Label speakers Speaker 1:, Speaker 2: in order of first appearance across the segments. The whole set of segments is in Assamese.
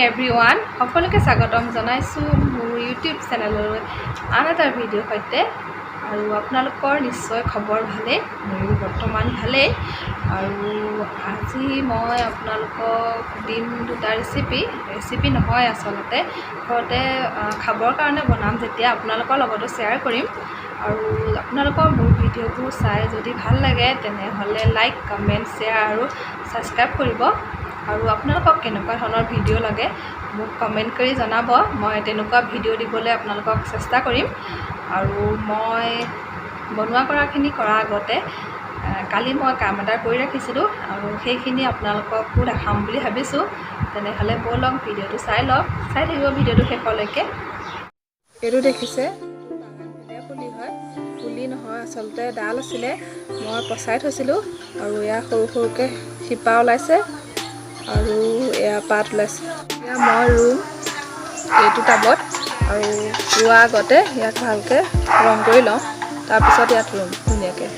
Speaker 1: এভৰিৱান, সকলোকে স্বাগতম জনাইছোঁ মোৰ ইউটিউব চেনেললৈ আন এটা ভিডিঅ'ৰ সৈতে। আৰু আপোনালোকৰ নিশ্চয় খবৰ ভালেই, মোৰো বৰ্তমান ভালেই। আৰু আজি মই আপোনালোকক দিম দুটা ৰেচিপি। ৰেচিপি নহয়, আচলতে ঘৰতে খাবৰ কাৰণে বনাম যেতিয়া আপোনালোকৰ লগতো শ্বেয়াৰ কৰিম। আৰু আপোনালোকৰ মোৰ ভিডিঅ'বোৰ চাই যদি ভাল লাগে, তেনেহ'লে লাইক, কমেণ্ট, শ্বেয়াৰ আৰু ছাবস্ক্ৰাইব কৰিব। আৰু আপোনালোকক কেনেকুৱা ধৰণৰ ভিডিঅ' লাগে মোক কমেণ্ট কৰি জনাব, মই তেনেকুৱা ভিডিঅ' দিবলৈ আপোনালোকক চেষ্টা কৰিম। আৰু মই বনোৱা কৰাখিনি কৰাৰ আগতে কালি মই কাম এটা কৰি ৰাখিছিলোঁ আৰু সেইখিনি আপোনালোককো দেখাম বুলি ভাবিছোঁ। তেনেহ'লে ব'লক, ভিডিঅ'টো চাই লওক, চাই থাকিব ভিডিঅ'টো শেষলৈকে।
Speaker 2: এইটো দেখিছে, পুলি হয়, পুলি নহয়, আচলতে ডাল আছিলে, মই পচাই থৈছিলোঁ। আৰু এয়া সৰু সৰুকৈ শিপা ওলাইছে আৰু এয়া পাত ওলাইছে। এয়া মই ৰুম এইটো টাবত। আৰু ৰোৱাৰ আগতে ইয়াক ভালকৈ ৰং কৰি লওঁ, তাৰপিছত ইয়াত ৰুম ধুনীয়াকৈ।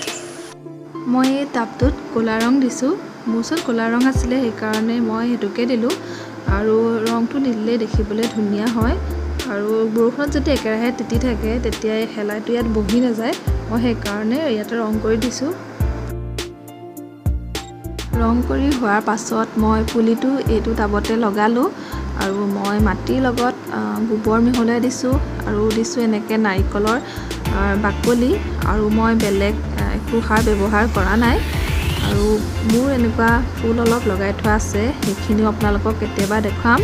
Speaker 1: মই এই টাবটোত ক'লা ৰং দিছোঁ। মোৰ ওচৰত ক'লা ৰং আছিলে, সেইকাৰণে মই সেইটোকে দিলোঁ। আৰু ৰংটো নিদিলে দেখিবলৈ ধুনীয়া হয় আৰু বৰষুণত যদি একেৰাহে তিতি থাকে, তেতিয়া এই শেলাইটো ইয়াত বহি নাযায়। মই সেইকাৰণে ইয়াতে ৰং কৰি দিছোঁ। ৰং কৰি হোৱাৰ পাছত মই পুলিটো এইটো টাবতে লগালোঁ। আৰু মই মাটিৰ লগত গোবৰ মিহলাই দিছোঁ আৰু দিছোঁ এনেকৈ নাৰিকলৰ বাকলি। আৰু মই বেলেগ একো সাৰ ব্যৱহাৰ কৰা নাই। আৰু মোৰ এনেকুৱা ফুল অলপ লগাই থোৱা আছে, সেইখিনিও আপোনালোকক কেতিয়াবা দেখুৱাম।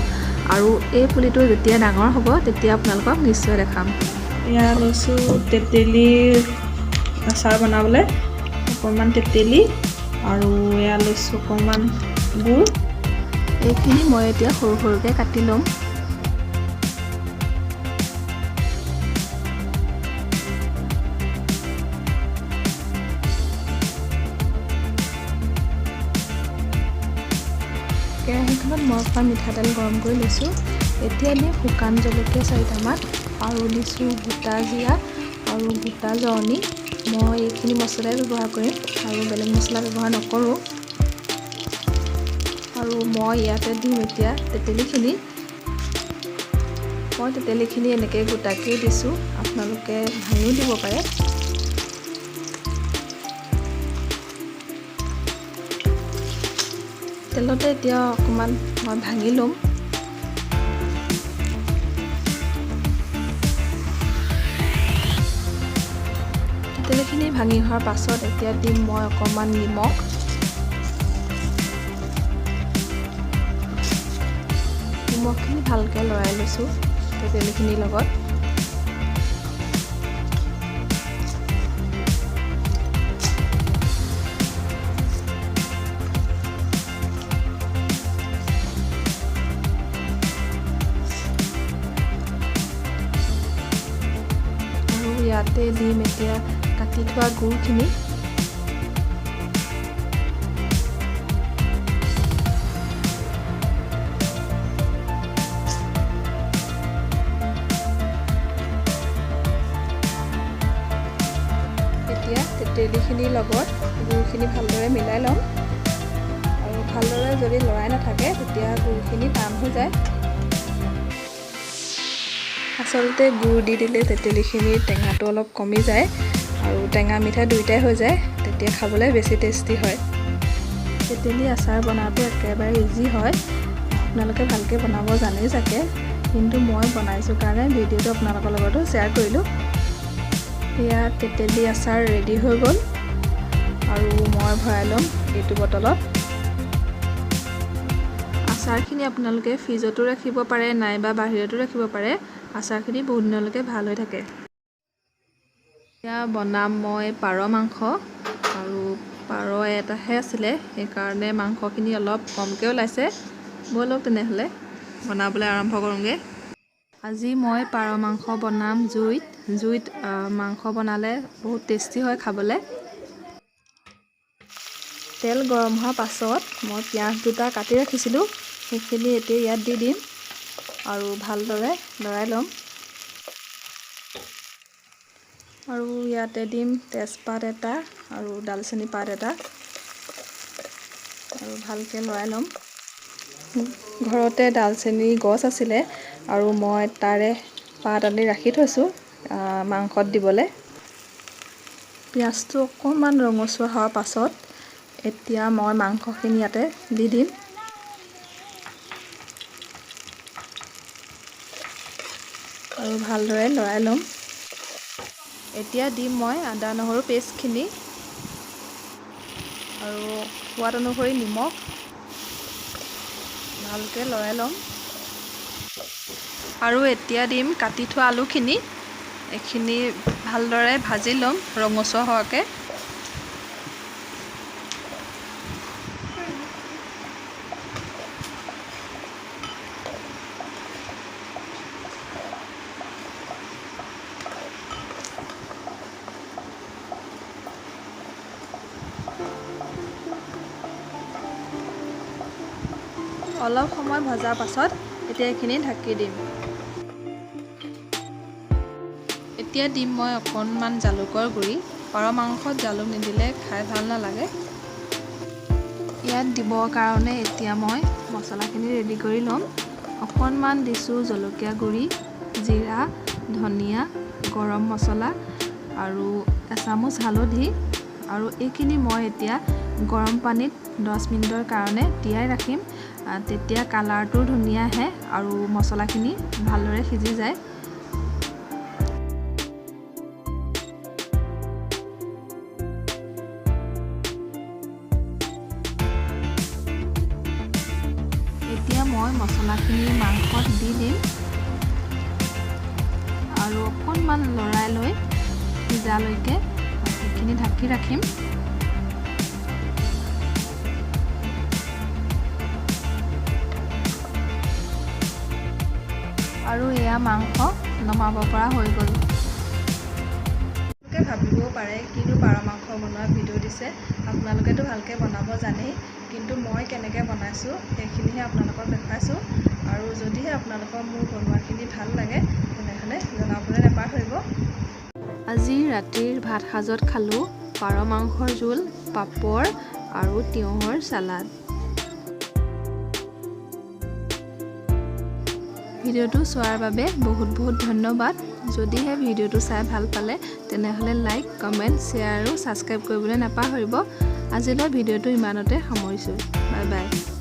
Speaker 1: আৰু এই পুলিটো যেতিয়া ডাঙৰ হ'ব, তেতিয়া আপোনালোকক নিশ্চয় দেখাম।
Speaker 2: এয়া লৈছোঁ তেতেলীৰ আচাৰ বনাবলৈ অকণমান তেতেলী আৰু এয়া লৈছোঁ অকণমান গুড়।
Speaker 1: এইখিনি মই এতিয়া সৰু সৰুকৈ কাটি ল'ম। কেৰাহীখনত মই অকণমান মিঠাতেল গৰম কৰি লৈছোঁ। এতিয়া দিম শুকান জলকীয়া চাৰিটামান আৰু দিছোঁ গোটা জিৰা আৰু গোটা জৰণি। মই এইখিনি মছলাই ব্যৱহাৰ কৰিম আৰু বেলেগ মছলা ব্যৱহাৰ নকৰোঁ। আৰু মই ইয়াতে দিম এতিয়া তেতেলীখিনি। মই তেতেলীখিনি এনেকৈ গোটাকেই দিছোঁ, আপোনালোকে ভাঙিও দিব পাৰে। তেলতে এতিয়া অকণমান মই ভাঙি ল'ম। তেতেলীখিনি ভাঙি হোৱাৰ পাছত এতিয়া দিম মই অকণমান নিমখ। নিমখখিনি ভালকৈ লৰাই লৈছোঁ তেতেলীখিনিৰ লগত। আৰু ইয়াতে দিম এতিয়া কাটি থোৱা গুড়খিনি।
Speaker 2: এতিয়া তেতেলীখিনিৰ লগত গুড়খিনি ভালদৰে মিলাই ল'ম। আৰু ভালদৰে যদি লৰাই নাথাকে, তেতিয়া গুড়খিনি টান হৈ যায়। আচলতে গুড় দি দিলে তেতেলীখিনিৰ টেঙাটো অলপ কমি যায় আৰু টেঙা মিঠা দুয়োটাই হৈ যায়, তেতিয়া খাবলৈ বেছি টেষ্টি হয়।
Speaker 1: তেতেলী আচাৰ বনোৱাটো একেবাৰে ইজি হয়। আপোনালোকে ভালকৈ বনাব জানেই চাগে, কিন্তু মই বনাইছোঁ কাৰণে ভিডিঅ'টো আপোনালোকৰ লগতো শ্বেয়াৰ কৰিলোঁ।
Speaker 2: এয়া তেতেলী আচাৰ ৰেডি হৈ গ'ল আৰু মই ভৰাই ল'ম এইটো বটলত।
Speaker 1: আচাৰখিনি আপোনালোকে ফ্ৰিজতো ৰাখিব পাৰে নাইবা বাহিৰতো ৰাখিব পাৰে। আচাৰখিনি বহুত দিনলৈকে ভাল হৈ থাকে। এতিয়া বনাম মই পাৰ মাংস। আৰু পাৰ এটাহে আছিলে, সেইকাৰণে মাংসখিনি অলপ কমকৈ ওলাইছে। ব'লক তেনেহ'লে, বনাবলৈ আৰম্ভ কৰোঁগৈ। আজি মই পাৰ মাংস বনাম জুইত। জুইত মাংস বনালে বহুত টেষ্টি হয় খাবলৈ।
Speaker 2: তেল গৰম হোৱাৰ পাছত মই পিঁয়াজ দুটা কাটি ৰাখিছিলোঁ, সেইখিনি এতিয়া ইয়াত দি দিম আৰু ভালদৰে লৰাই ল'ম। আৰু ইয়াতে দিম তেজপাত এটা আৰু দালচেনি পাত এটা আৰু ভালকৈ লৰাই ল'ম। ঘৰতে ডালচেনি গছ আছিলে আৰু মই তাৰে পাত আনি ৰাখি থৈছোঁ মাংসত দিবলৈ। পিঁয়াজটো অকণমান ৰঙচুৱা হোৱাৰ পাছত এতিয়া মই মাংসখিনি ইয়াতে দি দিম। আৰু ভালদৰে লৰাই ল'ম। এতিয়া দিম মই আদা নহৰু পেষ্টখিনি আৰু সোৱাদ অনুসৰি নিমখ। ভালকৈ লৰাই ল'ম। আৰু এতিয়া দিম কাটি থোৱা আলুখিনি। এইখিনি ভালদৰে ভাজি ল'ম ৰঙচুৱা হোৱাকৈ। অলপ সময় ভজাৰ পাছত এতিয়া এইখিনি ঢাকি দিম। এতিয়া দিম মই অকণমান জালুকৰ গুড়ি। পাৰ মাংসত জালুক নিদিলে খাই ভাল নালাগে। ইয়াত দিবৰ কাৰণে এতিয়া মই মছলাখিনি ৰেডি কৰি ল'ম। অকণমান দিছোঁ জলকীয়া গুড়ি, জিৰা, ধনিয়া, গৰম মছলা আৰু এচামুচ হালধি। আৰু এইখিনি মই এতিয়া গৰম পানীত 10 মিনিটৰ কাৰণে তিয়াই ৰাখিম। তেতিয়া কালাৰটো ধুনীয়া আহে আৰু মছলাখিনি ভালদৰে সিজি যায়। এতিয়া মই মছলাখিনি মাংসত দি দিম আৰু অকণমান লৰাই লৈ সিজালৈকে সেইখিনি ঢাকি ৰাখিম। আৰু এয়া মাংস নমাব পৰা হৈ গ'ল। আপোনালোকে ভাবিবও পাৰে কিনো পাৰ মাংস বনোৱা ভিডিঅ' দিছে, আপোনালোকেতো ভালকৈ বনাব জানেই, কিন্তু মই কেনেকৈ বনাইছোঁ সেইখিনিহে আপোনালোকক দেখুৱাইছোঁ। আৰু যদিহে আপোনালোকৰ মোৰ বনোৱাখিনি ভাল লাগে তেনেহ'লে জনাবলৈ নাপাহৰিব। আজি ৰাতিৰ ভাত সাজত খালোঁ পাৰ মাংসৰ জোল, পাপৰ আৰু তিয়ঁহৰ চালাড। ভিডিঅ'টো চোৱাৰ বাবে বহুত বহুত ধন্যবাদ। যদিহে ভিডিঅ'টো চাই ভাল পালে তেনেহ'লে লাইক, কমেণ্ট, শ্বেয়াৰ আৰু ছাবস্ক্ৰাইব কৰিবলৈ নাপাহৰিব। আজিলৈ ভিডিঅ'টো ইমানতে সামৰিছোঁ। Bye bye.